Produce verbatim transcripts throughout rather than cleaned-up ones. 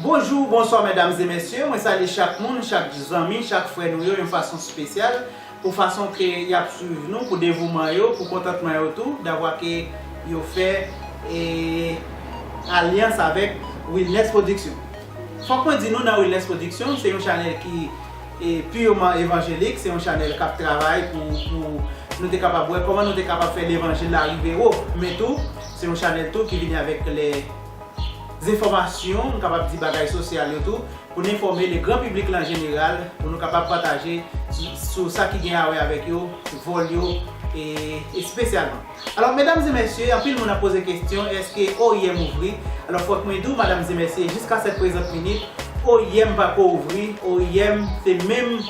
Bonjou, bonswa medam e mesye, mwen salye chak moun, chak zanmi, chak frè nou yo yon fason espesyal, pou fason ke y ap swiv nou, pou devouman yo, pou kontantman yo tou, davwa ke yo fè e, alyans avèk Wilness Production. Fòk mwen di nou nan Wilness Production, se yon chanèl ki e, piman evanjelik, se yon chanèl k ap travay pou, pou nou te kapab wè kòman nou te kapab fè levanjil la rive wo. Men tou, se yon chanèl tou ki vini avèk lè enfòmasyon, m kapab di bagay sosyal yo tou, pou n enfòme le gran piblik lan jeneral, pou nou kapab pataje sou, sou sa ki gen a wè avèk yo, vòl yo, e espesyalman. Alò, medam e mesye, anpil moun ap poze kesyon, èske O I M ouvri? Alò, fòk mwen di w, medam e mesye, jiska sèt prezant minit, O I M pako ouvri, O I M se menm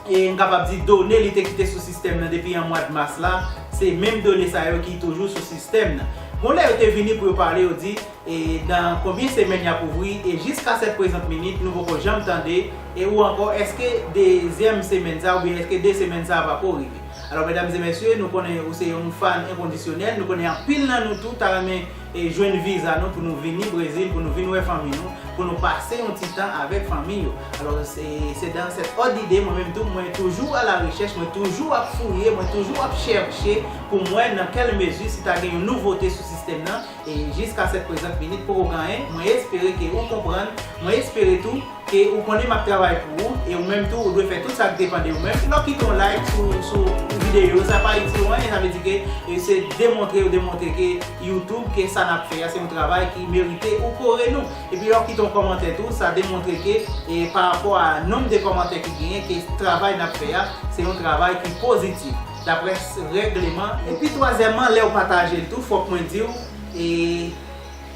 e m kapab di done li te kite sou sistèm nan depi an mwa mas la, se menm done sa yo ki toujou sou sistèm nan. Bon, lè yo te vini pou yo pale, yo di, e nan konbyen semèn y ap ouvri, e jiska sèt prezant minit, nou poko janm tande, e ou ankò, èske dezyèm semèn sa, oubyen èske de semèn sa pako rive? Alò, medam e mesye, nou konnen ou se yon fan enkondisyonèl, nou konnen anpil nan nou tou ta renmen e jwenn viza nou pou nou vini Brezil, pou nou vin wè fanmi nou, pou nou pase yon ti tan avèk fanmi yo. Alò, se, se dans cet ordre d'idée, mwen menm tou, mwen toujou a la rechèch, mwen toujou ap fouye, mwen toujou ap chèche pou m wè nan kèl mezi si ta gen yon nouvote sou sistèm nan. E jiska sèt prezant minit poko gen anyen, mwen espere ke ou konprann, mwen espere tou ke ou konnen m ap travay pou ou, e ou menm tou, ou dwe fè tout sa k depann de ou menm. Lè w kite yon like sou, sou videyo, sa pa itil ou anyen, sa vle di ke e, se demontre, yo demontre ke YouTube, ke sa n ap fè a, se yon travay ki merite ou kore nou. Epi lè w kite yon kòmantè tou, sa demontre ke, e, pa rapò a nonb de kòmantè ki genyen, ke travay n ap fè a, se yon travay ki pozitif, daprè s-, règleman. Epi twazyèmman, lè w pataje l tou, fòk mwen di w, e,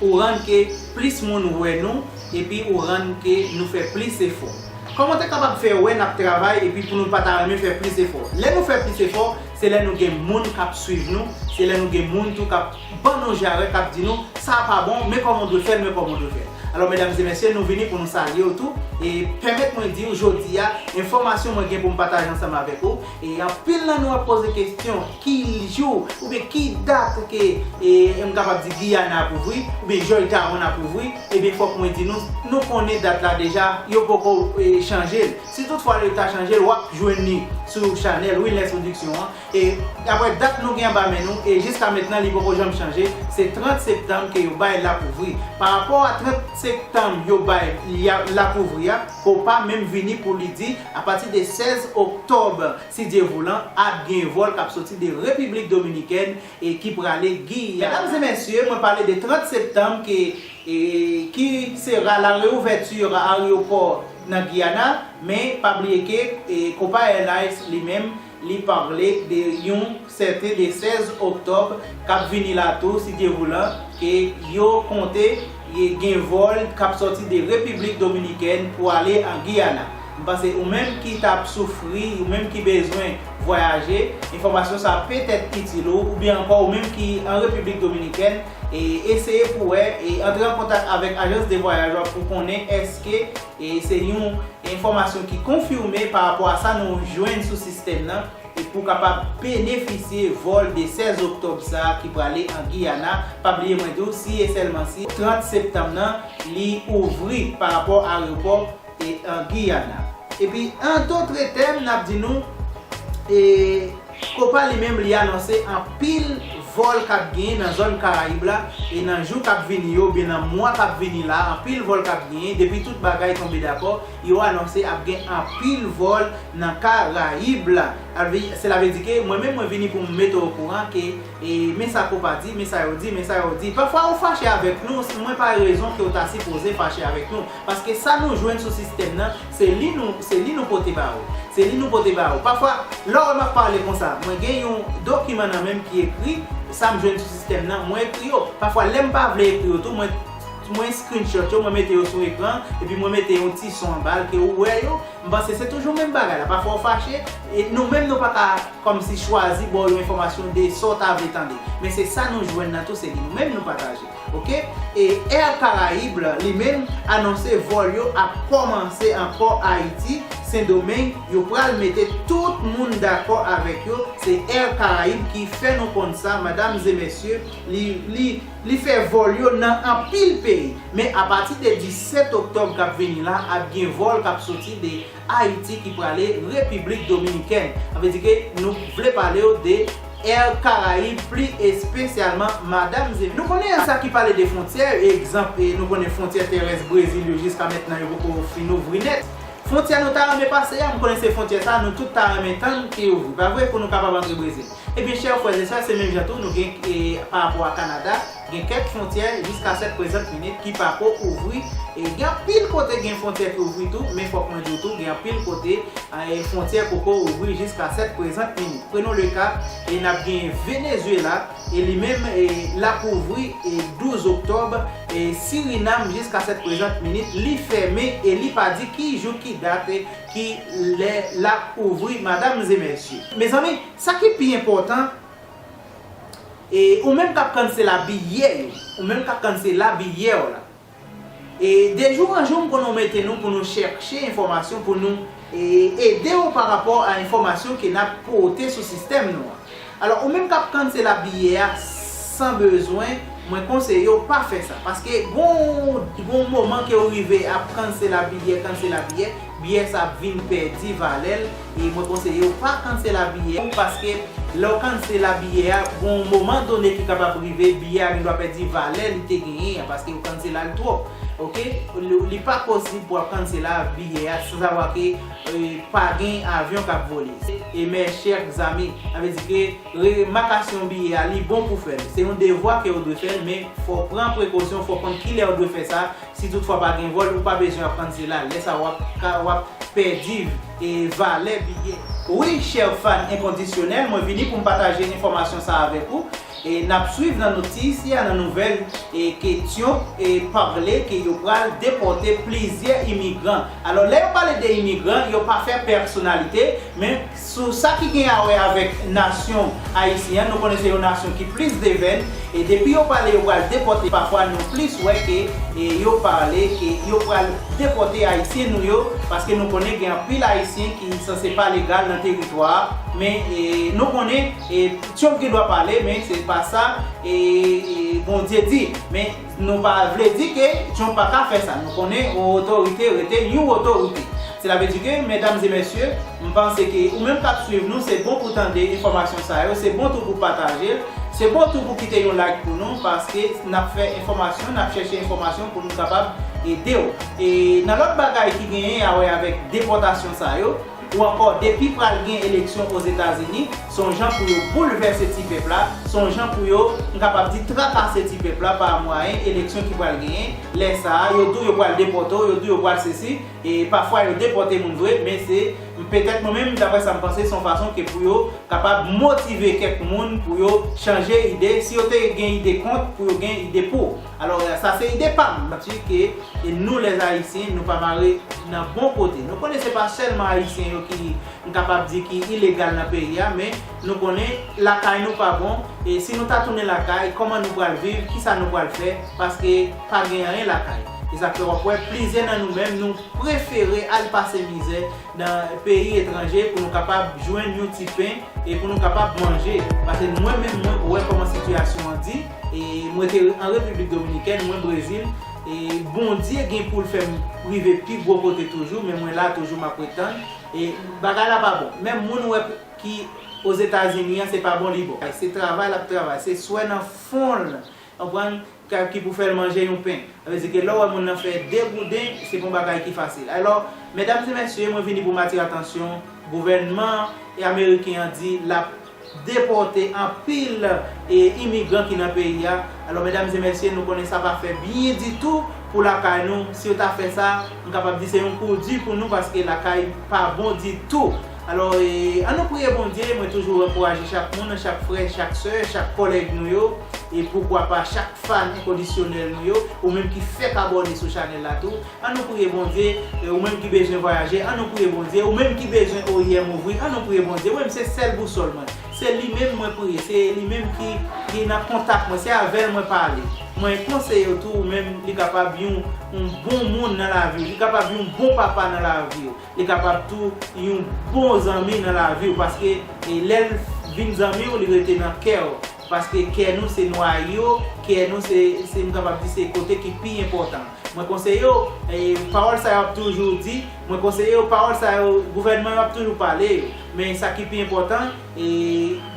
ou rann ke plis moun wè nou, epi ou rann ke nou fè plis efò. Kòman w te kapab fè wè n ap travay epi pou nou pa ta renmen fè plis efò? Lè nou fè plis efò, se lè nou gen moun k ap swiv nou, se lè nou gen moun tou k ap ban nou jarèt, k ap di nou, sa a pa bon, men kòman w dwe fè l, men kòman w dwe fè l. Alò, medam e mesye, nou vini pou nou salye w tou, e pèmèt mwen di w, jodi a, enfòmasyon mwen gen pou m pataje ansanm avèk ou, e anpil nan nou ap poze kesyon, ki jou, oubyen ki dat ke, e, m kapab di Giyana ap ouvri, oubyen Georgetown ap ouvri, ebyen fòk mwen di nou, nou konnen dat la deja, yo poko, e, chanje l. Si toutfwa yo ta chanje l, w ap jwenn li sou chanèl Wilness Production an. E daprè dat nou gen anba men nou, e jiska mentnan li poko janm chanje, se trant septanm ke yo bay l ap ouvri. Pa rapò a trant septanm yo bay li a, l ap ouvri a, Copa menm vini pou li di, apati de sèz oktòb, si Dye voulan, ap gen vòl k ap soti de Repiblik Dominikèn e ki prale Giyana. Medam e mesye, mwen pale de trant septanm ke, e, ki sera la réouverture ayewopò nan Giyana, men pa bliye ke, e, Copa Airlines li menm, li pale de yon sèten de sèz oktòb k ap vini la tou, si Dye voulan, ke yo konte gen vòl k ap sòti de Repiblik Dominikèn pou ale an Giyana. M panse ou menm ki t ap soufri, ou menm ki bezwen vwayaje, enfòmasyon sa a petèt itil ou, oubyen ankò ou menm ki an Repiblik Dominikèn, e eseye pou wè, e antre an kontak avèk ajans de vwayaj ou pou konnen èske, e se yon enfòmasyon ki konfime pa rapò a sa nou jwenn sou sistèm nan, e pou kapab benefisye vòl de sèz oktòb sa a ki prale an Giyana. Pa bliye mwen di w, si e sèlman si trant septanm nan, li ouvri pa rapò ayewopò e an Giyana. Epi, an dotre tèm, n ap di nou, e, Copa li menm, li anonse anpil vòl k ap genyen nan zòn Karayib la, e nan jou k ap vini yo, oubyen nan mwa k ap vini la, anpil vòl k ap genyen, depi tout bagay tonbe dakò, yo anonse ap gen anpil vòl nan Karayib la. Sela vle di ke mwen menm, mwen vini pou m mete w okouran ke, e, men sa Copa di, men sa yo di, men sa yo di. Pafwa ou fache avèk nou, mwen pa wè rezon ke w ta sipoze fache avèk nou. Paske sa nou jwenn sou sistèm nan, se li nou, se li nou pote ba ou. Se li nou pote ba ou. Pafwa, lè w wè m ap pale konsa, mwen gen yon dokiman nan men m ki ekri, sa m jwenn sou sistèm nan, mwen ekri yo. Pafwa, lè m pa vle ekri yo tou, mwen, mwen screenshot yo, mwen mete yo sou ekran, epi mwen mete yon ti son anba l ke ou wè yo. M panse se toujou menm bagay la. Pafwa w fache, e nou menm nou pa ka kòmsi chwazi ba w yon enfòmasyon de sa w ta vle tande. Men se sa nou jwenn nan tou, se li nou menm nou pataje. Ok? E Air Caraïbes li menm anonse vòl yo ap kòmanse ankò Ayiti, Sendomeng, yo pral mete tout moun dakò avèk yo. Se Air Caraïbes ki fè nou konn sa, medam e mesye, li, li, li fè vòl yo nan anpil peyi. Men apati de disèt oktòb k ap vini la, ap gen vòl k ap soti de Ayiti ki prale Repiblik Dominikèn. Sa vle di ke nou vle pale w de Air Caraïbes, pli espesyalman, medam e mesye. Nou konnen sa ki pale de fwontyè, egzanp, e nou konnen fwontyè terès Brezil yo jiska mentnan yo poko fin ouvri nèt. Fwontyè nou ta renmen pase a, m konnen se fwontyè sa nou tout ta renmen tann ke ouvri, pa vre, pou nou kapab antre Brezil. Ebyen, chè frè e sè, se menm jan tou nou gen, e, pa rapò a Kanada, gen kèk fwontyè jiska sèt prezant minit ki pako ouvri. E gen anpil kote gen fwontyè ki ouvri tou, men fòk mwen di w tou, gen anpil kote, e, fwontyè poko ouvri jiska sèt prezant minit. Prenons le cas, e n ap gen Venezuela, e li menm, e, l ap ouvri, e, douz oktòb, e Sirinam jiska sèt prezant minit, li fèmen e li pa di ki jou, ki dat, e ki lè l ap ouvri, medam e mesye. Mezanmi, sa ki pi enpòtan, e ou menm k ap kansela biyè yo, ou menm k ap kansela biyè w la. E de jou an jou, m konnen w mete nou pou nou chèche enfòmasyon, pou nou, e, ede w pa rapò a enfòmasyon ke n ap pote sou sistèm nou an. Alò, ou menm k ap kansela biyè a san bezwen, mwen konseye w pa fè sa. Paske gon, gon moman ke w rive ap kansela biyè, kansela biyè, biyè sa ap vin pèdi valè l. E mwen konseye w pa kansela biyè ou, paske lè w kansela biyè a, gon moman done ki kapab rive, biyè a gendwa pèdi valè li te genyen an, paske w kansela l twòp. Ok? Li, li pa posib pou w ap kansela biyè a san savwa ke, e, pa gen avyon k ap vole. E mes chers amis, sa vle di ke remakasyon biyè a, li bon pou fè l. Se yon devwa ke w dwe fè l, men fò w pran prekosyon, fò w konn kilè w dwe fè sa. Si toutfwa pa gen vòl, ou pa bezwen ap kansela l. Lè sa a, w ap ka, w ap pèdi, e, valè biyè. Wi, chè fan enkondisyonèl, mwen vini pou m pataje enfòmasyon sa a avèk ou. E n ap swiv nan notis ya, nan nouvèl, e ke Trump, e, pale ke yo pral depòte plizyè imigran. Alò, lè yo pale de imigran, yo pa fè pèsonalite, men sou sa ki gen a wè avèk nasyon ayisyen an, nou konnen se yon nasyon ki plis devèn, e depi yo pale yo pral depòte, pafwa nou plis wè ke, e, yo pale ke yo pral depòte ayisyen nou yo, paske nou konnen gen anpil ayisyen ki sanse pa legal nan teritwa a, men, e, nou konnen, e, Trump gendwa pale, men se pa sa, e, e, Bondye di. Men nou pa vle di ke Trump pa ka fè sa. Nou konnen yon otorite rete yon otorite. Sela vle di ke, medam e mesye, m panse ke ou menm k ap swiv nou, se bon pou tande enfòmasyon sa yo, se bon tou pou pataje l, se bon tou pou kite yon like pou nou, paske n ap fè enfòmasyon, n ap chèche enfòmasyon pou nou kapab ede w. E nan lòt bagay ki genyen a wè avèk depòtasyon sa yo, ou ankò, depi pral gen eleksyon Ozetazini, se yon jan pou yo boulvèse ti pèp la, se yon jan pou yo, m kapab di, trakase ti pèp la pa mwayen eleksyon ki pral genyen. Lè sa a, yo di w yo pral depòte w, yo di w yo pral sesi, e pafwa yo depòte moun vre, men se, petèt mwen menm, daprè sa m panse, se yon fason ke pou yo kapab motive kèk moun pou yo chanje ide, si yo te gen ide kont, pou yo gen ide pou. Alò, sa se ide pa m, m ap di ke, e nou lèzayisyen, nou pa mare nan bon kote. Nou konnen se pa sèlman ayisyen yo ki, m kapab di, ki ilegal nan peyi a, men nou konnen lakay nou pa bon, e si nou ta tounen lakay, kòman nou pral viv, kisa nou pral fè, paske pa gen anyen lakay. E sa k fè w ap wè plizyè nan nou menm, nou prefere al pase mizè nan peyi etranje pou nou kapab jwenn yon ti pen e pou nou kapab manje. Paske mwen menm, mwen wè kòman sitiyasyon an di, e mwen te an Repiblik Dominikèn, mwen Brezil, e Bondye gen pou l fè m rive pi gwo kote toujou, men mwen la toujou m ap ret tann. E bagay la pa bon. Menm moun wè ki Ozetazini an, se pa bon li bon. Se travay l ap travay, se swè nan fon l, konprann, ka, ki pou fè l manje yon pen. Sa vle di ke lè w wè moun nan fè de gouden, se pa yon bagay ki fasil. Alò, medam e mesye, mwen vini pou m atire atansyon gouvènman ameriken an di l ap depòte anpil, e, imigran ki nan peyi a. Alò, medam e mesye, nou konnen sa pa fè byen ditou pou lakay nou. Si yo ta fè sa, m kapab di se yon kou di pou nou, paske lakay pa bon ditou. Alò, e, ann nou priye Bondye, mwen toujou ankouraje chak moun, chak frè, chak sè, chak kòlèg nou yo, e poukwa pa chak fan enkondisyonèl nou yo, ou menm ki fèk abòne sou chanèl la tou. Ann nou priye Bondye, e ou menm ki bezwen vwayaje, ann nou priye Bondye, ou menm ki bezwen O I M ouvri, ann nou priye Bondye. Ou menm se sèl bousòl mwen. Se li menm mwen priye, se li menm ki, ki nan kontak mwen, se avè l mwen pale. Mwen konseye w tou, ou menm, li kapab yon, yon bon moun nan lavi w, li kapab yon bon papa nan lavi w, li kapab tou yon bon zanmi nan lavi w, paske e, lè l vin zanmi w, li rete nan kè w, paske kè nou se nwayo, kè nou se, se m kapab di se kote ki pi enpòtan. Mwen konseye w, e, pawòl sa yo ap toujou di, mwen konseye w, pawòl sa yo, gouvènman yo ap toujou pale yo. Men sa ki pi enpòtan, e,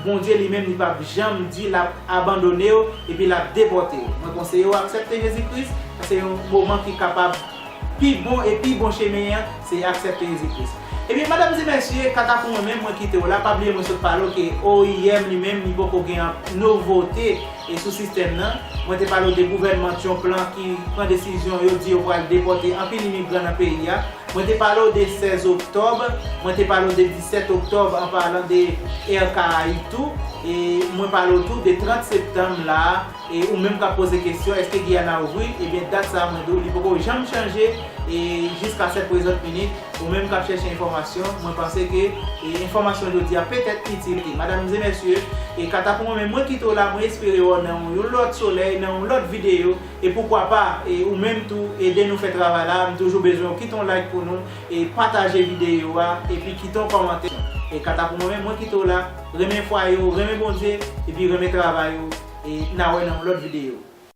Bondye li menm li p ap janm di l ap abandone w epi l ap depòte w. Mwen konseye w aksepte Jezi Kris, se yon moman ki kapab pi bon e pi bon chemen an, se aksepte Jezi Kris. Ebyen, medam e mesye, kaka pou mwen menm, mwen kite w la. Pa bliye mwen sot pale w ke O I M li menm, li poko gen nouvote e sou sistèm nan. Mwen te pale w de gouvènman Trump lan ki pran desizyon, yo di yo pral depòte anpil imigran nan peyi a. Mwen te pale w de sèz oktòb, mwen te pale w de disèt oktòb an palan de Air Caraïbes tou, e mwen pale w tou de trant septanm la, e ou menm k ap poze kesyon, èske Giyàn a ouvri? Ebyen, dat sa a, mwen di w, li poko janm chanje, e jiska sèt prezant minit, ou menm k ap chèche enfòmasyon, mwen panse ke e, enfòmasyon jodi a petèt itil. E, medam e mesye, e kata pou mwen menm, mwen kite w la, mwen espere w nan yon lòt solèy, nan yon lòt videyo, e poukwa pa, e ou menm tou, ede nou fè travay la, m toujou bezwen w, kite yon like pou nou, e pataje videyo a, epi kite yon kòmantè. E kata pou mwen menm, mwen kite w la, renmen fwaye w, renmen Bondye, epi renmen travay ou, e n a wè nan yon lòt videyo.